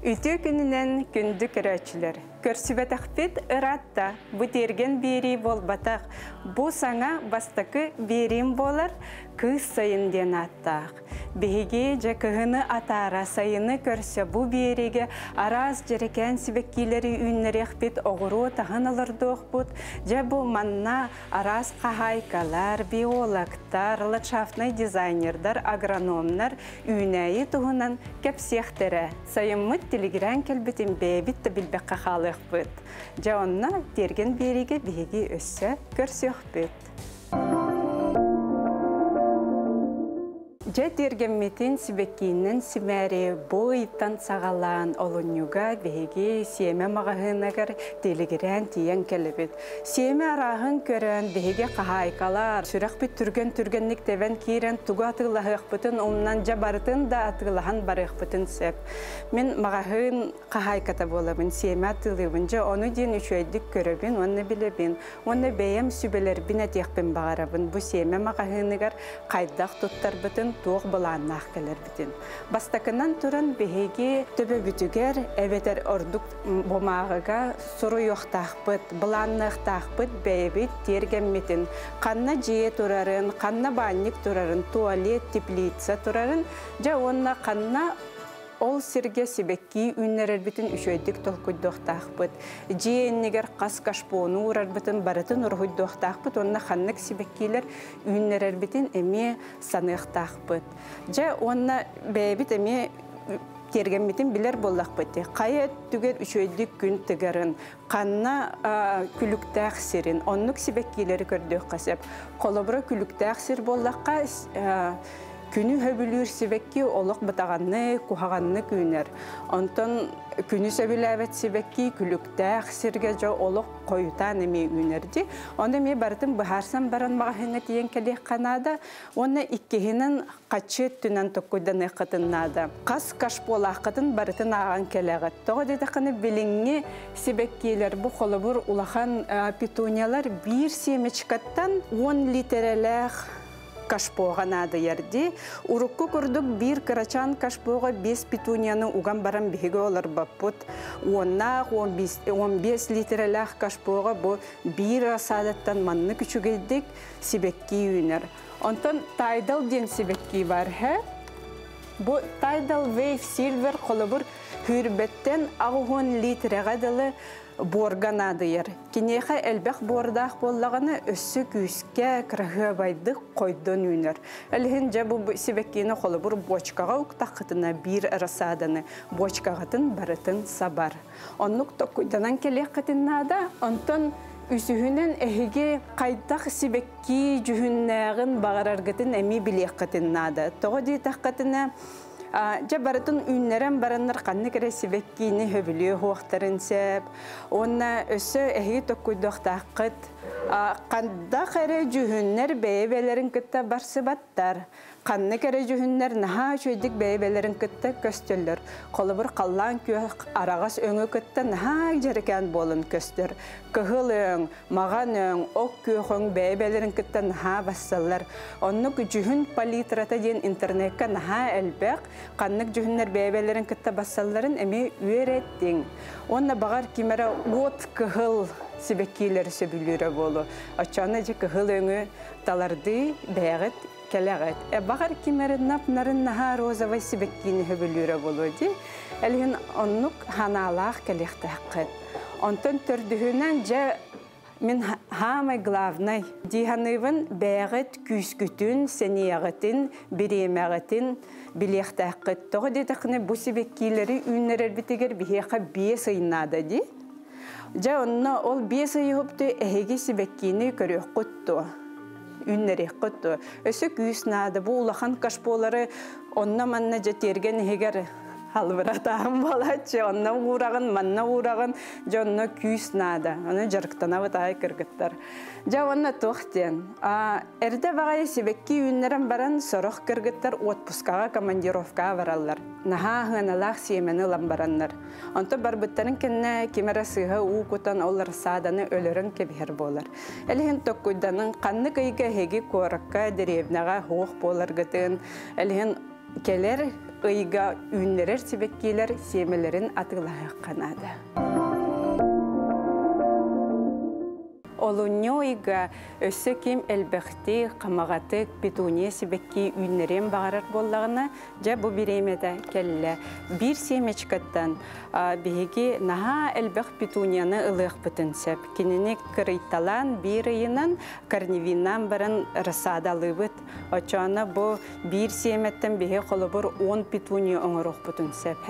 Үтүө күнүнэн күндү көрөөччүлэр! Көрсүбэтэхпит ыраатта, бу тиэргэн биэрии буолбатах, бу саҥа бастакы биэриим буолар, Кыыс сайын диэн ааттаах. Биһиги дьэ кыһыны атаара, сайыны көрсө бу биэриигэ араас дьэрэкээн сибэккиилэри үүннэриэхпит, оҕуруо таһын олордуохпут. Дьэ бу манна араас хаһаайкалар, биологтар, ландшафтнай дизайнердар, агрономнар үүнээйи туһунан кэпсиэхтэрэ. Сайыммыт тилигирээн кэлбитин бэйэбит да билбэххэ хаалыахпыт. Дьэ онно тиэргэн биэриигэ биһиги өссө көрсүөхпүт. Дьэ тиэргэммитин сибэккиинэн симээри бу ыйтан саҕалаан олунньуга биһиги сиэмэ маҕаһыыныгар тилигирээн тиийэн кэлэбит. Сиэмэ арааһын көрөн биһиги хаһаайкалар сүрэхпит түргэн-түргэнник тэбэн киирэн тугу атыылаһыахпытын умнан дьэ барытын да атыылаһан барыахпытын сөп. Мин маҕаһыын хаһаайката буолабын, сиэмэ атыылыыбын. Дьэ ону диэн үчүгэйдик көрөбүн уонна билэбин. Уонна бэйэм сүбэлэрбин этиэхпин баҕарабын. Бу сиэмэ маҕаһыыныгар хайдах туттарбытын, туох былааннаах кэлэрбитин. Бастакынан туран биһиги төбөбүтүгэр эбэтэр ордук бумааҕыга суруйуохтаахпыт, былаанныахтаахпыт бэйэбит тиэргэммитин, ханна дьиэ турарын, ханна баанньык турарын, туалет, теплица турарын, дьэ уонна ханна ол сиргэ сибэкки үүннэрэрбитин үчүгэйдик толкуйдуохтаахпыт. Дьиэ иннигэр хас кашпону уурарбытын барытын уруһуйдуохтаахпыт уонна ханнык сибэккилэр үүннэрэрбитин эмиэ саныахтаахпыт. Дьэ уонна бэйэбит эмиэ тиэргэммитин билэр буоллахпыт дии. Хайа өттүгэр үчүгэйдик күн тыгарын, ханна күлүктээх сирин, оннук сибэккилэри көрдүөххэ сөп. Холобура, күлүктээх сир буоллахха, күнү сөбүлүүр сибэкки олох бытаҕаннык, куһаҕаннык үүнэр. Онтон күнү сөбүлээбэт сибэкки күлүктээх сиргэ дьэ олох хойутаан эмиэ үүнэр дии. Ону эмиэ барытын быһаарсан баран маҕаһыыҥҥа тиийэн кэлиэххэ наада. Уонна иккиһинэн хаччы өттүнэн токкуйданыаххытын наада. Хас кашполааххытын барытын ааҕан кэлэҕит. Тоҕо диэтэххинэ билиҥҥи сибэккилэр бу холобур улахан петуниялар биир семечкаттан 10 литерэлээх кашпоҕа наадыйар дии. Урукку курдук биир кырачаан кашпоҕа биэс петунияны уган баран биһиги олорбоппут. Уоннаах, 15 литрэлээх кашпоҕа бу биир рассадаттан маннык үчүгэйдик сибэкки үүнэр. Онтон тайдал диэн сибэкки бар һэ. Бу Tidal Wave Silver холобур хүүрбэттэн 80 литрэҕэ дылы буорга наадыйар. Киниэхэ элбэх буордаах буоллаҕына өссө күүскэ кыраһыабайдык хойдон үүнэр. Ол иһин дьэ бу сибэккини холобур бочкаҕа уктаххытына биир рассаданы бочкаҕытын барытын сабар. Оннук токкуйданан кэлиэххитин наада. Онтон үсүһүнэн эһиги хайдах сибэкки дьүһүннээҕин баҕараргытын эмиэ билиэххитин наада. Тоҕо диэтэххитинэ дьэ барытын үүннэрэн бараннар ханнык эрэ сибэккиини сөбүлүө суохтарын сөп. Уонна өссө эһиги токкуйдуохтааххыт хандах эрэ дьүһүннэр бэйэ-бэйэлэрин кытта барсыбаттар. Ханнык эрэ дьүһүннэр наһаа үчүгэйдик бэйэ-бэйэлэрин кытта көстөллөр. Холобур, халлаан күөх араҕас өҥү кытта наһаа дьэрэкээн буолан көстөр. Кыһыл өҥ, маҕан өҥ, ок күөх өҥ бэйэ-бэйэлэрин кытта наһаа бассаллар. Оннук дьүһүн палитрата диэн интернеккэ наһаа элбэх. Ханнык дьүһүннэр бэйэ-бэйэлэрин кытта бассалларын эмиэ үөрэттиҥ. Уонна баҕар ким эрэ уот кыһыл сибэккиилэри сөбүлүүрэ буолуо. Оччоҕуна дьэ кыһыл өҥү талардыы бэйэҕит кэлэҕит. Э, баҕар ким эрэ нап-нарын наһаа розовай сибэккиини сөбүлүүрэ буолуо дии. Ол иһин оннук ханаалаах кэлиэхтээххит. Онтон төрдүһүнэн дьэ мин хаамай главнай дии саныыбын бэйэҕит күүскүтүн, сэниэҕитин, бириэмэҕитин билиэхтээххит. Тоҕо диэтэххинэ бу сибэккиилэри үүннэрэрбитигэр биһиэхэ 5 ый наада дии. Дьэ онно ол 5 ый уһупту эһиги сибэккиини көрүөххүт дуо? Үүннэриэххит дуо? Өссө күүс наада. Бу улахан кашполары онно-манна дьэ тиэргэн иһигэр халбыратаан буолааччы. Онно уураҕын, манна уураҕын, дьэ онно күүс наада. Ону дьарыктанабыт аай кыргыттар. Дьэ уонна туох диэн. Эрдэ баҕайы сибэкки үүннэрэн баран сорох кыргыттар отпускаҕа командировкаҕа бараллар. Наһаа сыаналаах сиэмэни ылан бараннар. Онтон барбыттарын кэннэ ким эрэ сыыһа уу кутан ол рассаданы өлөрөн кэбиһэр буолар. Ол иһин токкуйданын ханнык ыйга эһиги куоракка, дэриэбинэҕэ суох буоларгытын, ол иһин Кэлэр ыйга үүннэрэр сибэккилэр сиэмэлэрин атыылаһыахха наада. Олунньу ыйга өссө ким элбэхтик, хамаҕатык петуния сибэкки үүннэриэн баҕарар буоллаҕына, дьэ бу бириэмэтэ кэллэ. Биир семечкаттан биһиги наһаа элбэх петунияны ылыахпытын сөп. Кинини кырыйталаан биир ыйынан корневиннаан баран рассадалыыбыт. Оччоҕуна бу биир сиэмэттэн биһи холобур 10 петуния оҥоруохпутун сөп.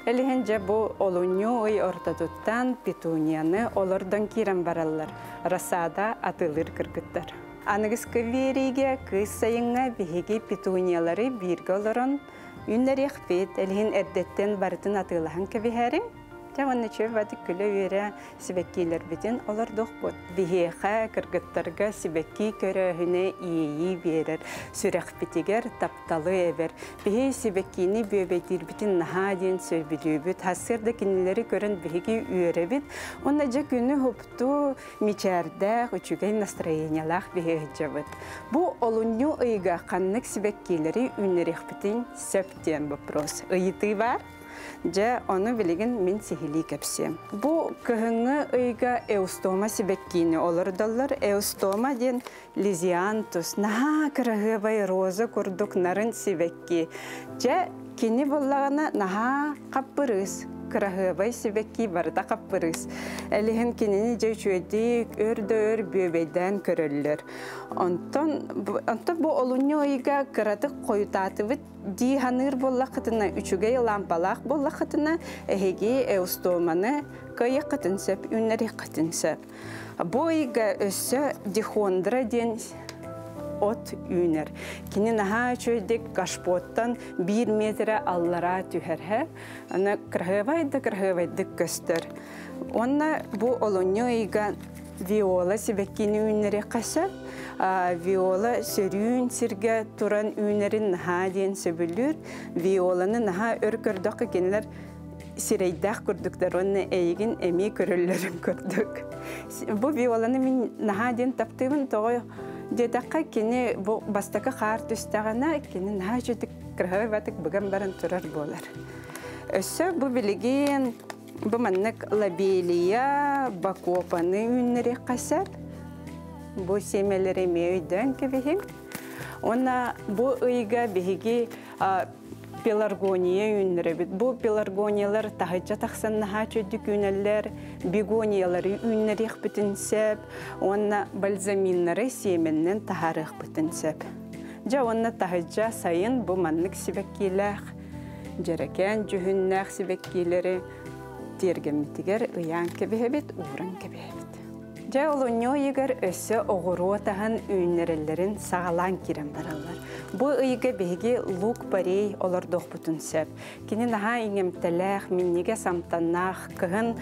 Ол иһин дьэ бу олунньу ый ортотуттан петунияны олордон киирэн бараллар. Рассада атыылыыр кыргыттар. Аныгыскы биэриигэ кыыс сайыҥҥа биһиги петуниялары бииргэ олорон үүннэриэхпит. Ол иһин эрдэттэн барытын атыылаһан кэбиһээриҥ. Дьэ уонна үчүгэй баҕайытык күлэ-үөрэ сибэккилэрбитин олордуохпут. Биһиэхэ, кыргыттарга сибэкки көрөөһүнэ иэйии биэрэр, сүрэхпитигэр тапталы эбэр. Биһи сибэккини бүөбэйдиирбитин наһаа диэн сөбүлүүбүт. Сарсыарда кинилэри көрөн биһиги үөрэбит. Уонна дьэ күнү уһуктуу мичээрдээх, үчүгэй настроениелаах биһи сылдьабыт. Бу олунньу ыйга ханнык сибэккилэри үүннэриэхпитин сөп диэн вопрос. Ыйытыы баар. Дьэ, ону билигин мин сиһилии кэпсиэм. Бу кыһыҥҥы ыйга эустома сибэккиини олордоллор. Эустома диэн лизиантус, наһаа кыраһыабай роза курдук нарын сибэкки. Дьэ, кини буоллаҕына наһаа хаппырыыс, кыраһыабай сибэкки барыта хаппырыыс. Элиһин кинини дьэ үчүгэйдик өр да өр бүөбэйдээн көрөллөр. Онтон, онтон бу олунньу ыйга кыратык хойутаатыбыт дии саныыр буоллаххытына, үчүгэй лампалаах буоллаххытына, эһиги эустоманы кыайыаххытын сөп, үүннэриэххитин сөп. Бу ыйга өссө дихондра диэн от үүнэр. Кини наһаа үчүгэйдик гашпоттан биир метрэ аллараа түһэр. Аны кыраһыабай да кыраһыабайдык көстөр. Уонна бу олунньу ыйга виола сибэккини үүннэриэххэ сөп. Виола сөрүүн сиргэ туран үүнэрин наһаа диэн сөбүлүүр. Виоланы наһаа өр көрдөххө кинилэр сирэйдээх курдуктар уонна эйигин эмиэ көрөллөрүн курдук. Бу виоланы мин наһаа диэн таптыыбын тоҕо диэтэххэ кини бу бастакы хаар түстэҕинэ кини наһаа үчүгдүк кыраһыабатык быган баран турар буолар. Өссө бу билигин Бу маннык лобелия, бакопаны үүннэриэххэ сөп. Бу сиэмэлэри эмиэ өйдөөн кэбиһиҥ. Уонна бу ыйга биһиги пеларгония үүннэрэбит. Бу пеларгониялар таһырдьа тахсан наһаа үчүгдүк үүнэллэр, бегониялары үүннэриэхпитин сөп уонна бальзаминнары сиэмэннэн таһаарыахпытын сөп. Дьэ уонна таһырдьа сайын бу маннык сибэккилээх Дьэрэкээн дьүһүннээх сибэккилэри тиэргэммитигэр ыйаан кэбиһэбит, ууран кэбиһэбит. Дьэ, олунньу ыйыгар өссө оҕуруот аһын үүннэрэллэрин саҕалаан киирэн бараллар. Бу ыйга биһиги лук-порей олордуохпутун сөп. Кини наһаа иҥэмтэлээх, минньигэс амтаннаах, кыһын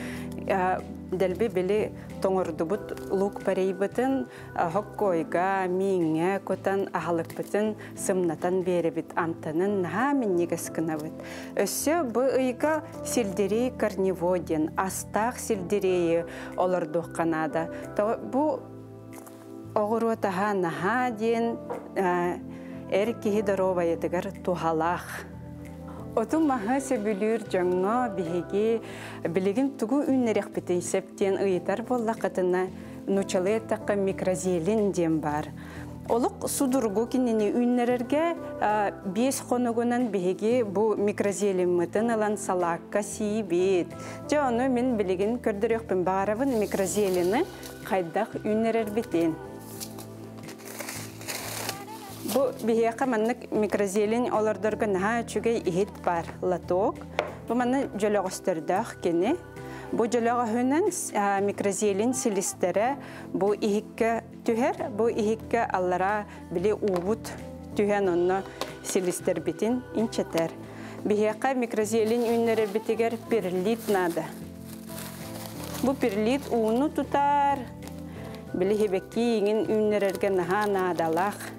дэлби били тоҥордубут лук-порейбытын хоккойга, мииҥҥэ кутан аһылыкпытын сымнатан биэрэбит, амтанын наһаа минньигэс гынабыт. Өссө бу ыйга сельдерей корнево диэн астаах сельдерейи олордуохха наада. Бу оҕуруот аһа наһаа диэн эр киһи доруобайатыгар туһалаах. Оту-маһы сөбүлүүр дьоҥҥо биһиги билигин тугу үүннэриэхпитин сөп диэн ыйытар буоллаххытына, нуучалыы эттэххэ микрозелень диэн баар. Олох судургу кинини үүннэрэргэ 5 хонугунан биһиги бу микрозелиммытын ылан салаакка сиибит. Дьэ ону мин билигин көрдөрүөхпүн баҕарабын микрозелины хайдах үүннэрэрбитин. Бу биһиэхэ маннык микрозелень олордорго наһаа үчүгэй иһит баар лоток. Бу манна дьөлөҕөстөрдөөх кини. Бу дьөлөҕөһүнэн микрозелень силистэрэ бу иһиккэ түһэр. Бу иһиккэ аллараа били уубут түһэн онно силистэрбитин инчэтэр. Биһиэхэ микрозелень үүннэрэрбитигэр перлит наада. Бу перлит ууну тутар, били хибэкки иҥин үүннэрэргэ наһаа наадалаах.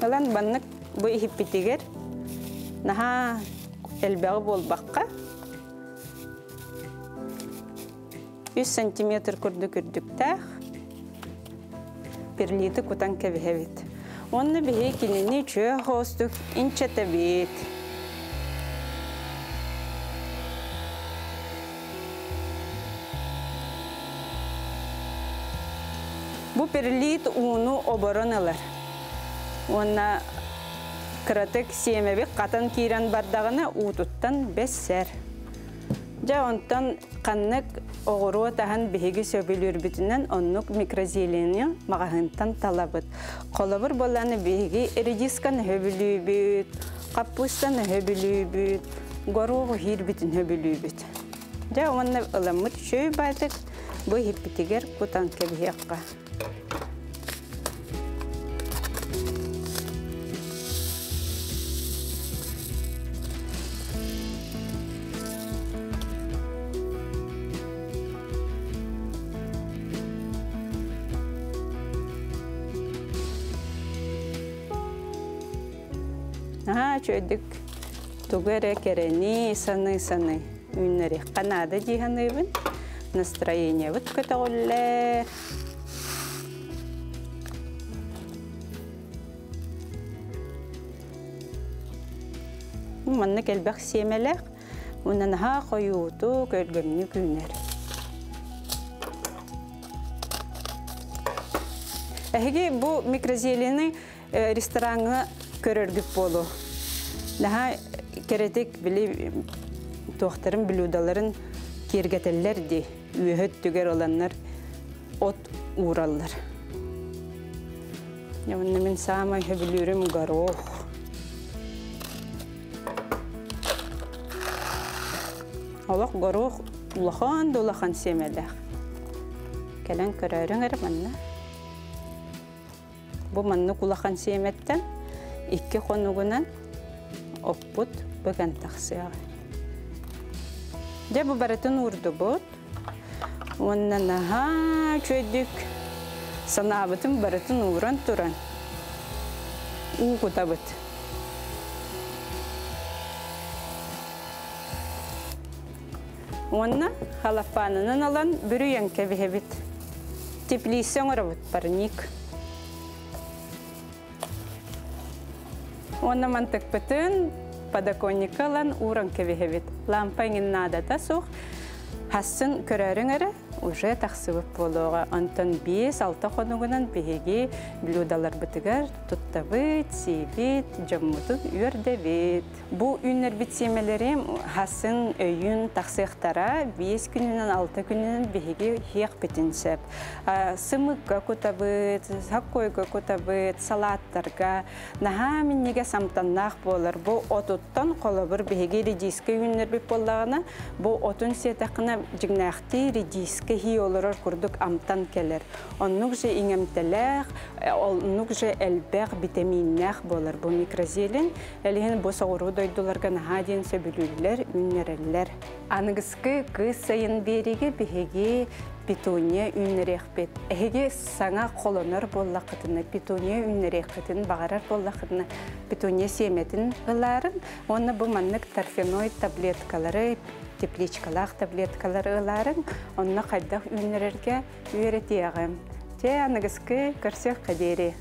Ылан баннык бу иһиппитигэр наһаа элбэҕи буолбакка 3 сантиметр курдук үрдүктээх перлиты кутан кэбиһэбит. Уонна биһи кинини үчүө хоостук инчэтэбит. Бу перлит ууну оборон ылар. Уонна кыратык сиэмэбит хатан киирэн бардаҕына уутуттан бэссэр. Дьэ онтон ханнык оҕуруот аһын биһиги сөбүлүүрбүтүнэн оннук микрозелени маҕаһыынтан талабыт. Холобур буоллаҕына биһиги редисканы сөбүлүүбүт, хаппыыстаны сөбүлүүбүт, горуоҕу иһиирбитин сөбүлүүбүт. Дьэ уонна ыламмыт үчүгэй баайтык бу иһиппитигэр кутан кэбиһиэххэ. Наһаа үчүгэйдик тугу эрэ кэрэни саныы-саныы үүннэриэххэ наада дии саныыбын. Настроениебыт көтөҕүллэр. Маннык элбэх сиэмэлээх, уонна наһаа хойуутук, өлгөмнүк үүнэр. Эһиги бу микрозелени рестораҥҥа көрөргүт буолуо. Наһаа кэрэтик били туохтарын блюдаларын киэргэтэллэр дии. Үөһэ өттүгэр ыланнар от уураллар. Уонна мин саамай сөбүлүүрүм горох. Олох горох улахан да улахан сиэмэлээх. Кэлэн көрөөрүҥ эрэ манна. Бу маннык улахан сиэмэттэн икки хонугунан оппут быган тахсыаҕа. Дьэ бу барытын уурдубут. Уонна наһаа үчүгэйдик санаабытын барытын ууран туран уу кутабыт. Уонна халаппаанынан ылан бүрүйэн кэбиһэбит. Теплица оҥоробут парник. Уонна мантыкпытын подоконникка ылан ууран кэбиһэбит. Лампа иҥин наадата суох. Хассын көрөөрүҥ эрэ, уже тахсыбыт буолуоҕа. Онтон 5-6 хонугунан биһиги блюдаларбытыгар туттабыт, сиибит, дьоммутун үөрдэбит. Бу үүннэрбит сиэмэлэрим хасын өйүн тахсыахтара 5 күнүнэн 6 күнүнэн биһиги иһиэхпитин сөп. Сымыкка кутабыт, саккойга кутабыт, салааттарга наһаа минньигэс амтаннаах буолар. Бу отуттан холобур биһиги редиска үүннэрбит буоллаҕына, бу отун сиэтэххинэ дьиҥнээхтии редиска иһии олорор курдук амтан кэлэр. Оннук же иҥэмтэлээх, оннук же элбэх битэмииннээх буолар бу микрозелень. Элиһин бу соҕуруу дойдуларга наһаа диэн сөбүлүүллэр, үүннэрэллэр. Аныгыскы кыыс сайын биэриги биһиги петуния үүннэриэхпит. Эһиги саҥа холонор буоллаххытына, петуния үүннэриэххитин баҕарар буоллаххытына, петуния сиэмэтин ылаарын уонна бу маннык торфяной таблеткалары, тепличкалаах таблеткалары ылаарын, онно хайдах үүннэрэргэ үөрэтиэҕим. Чэ, аныгыскы көрсүөххэ диэри.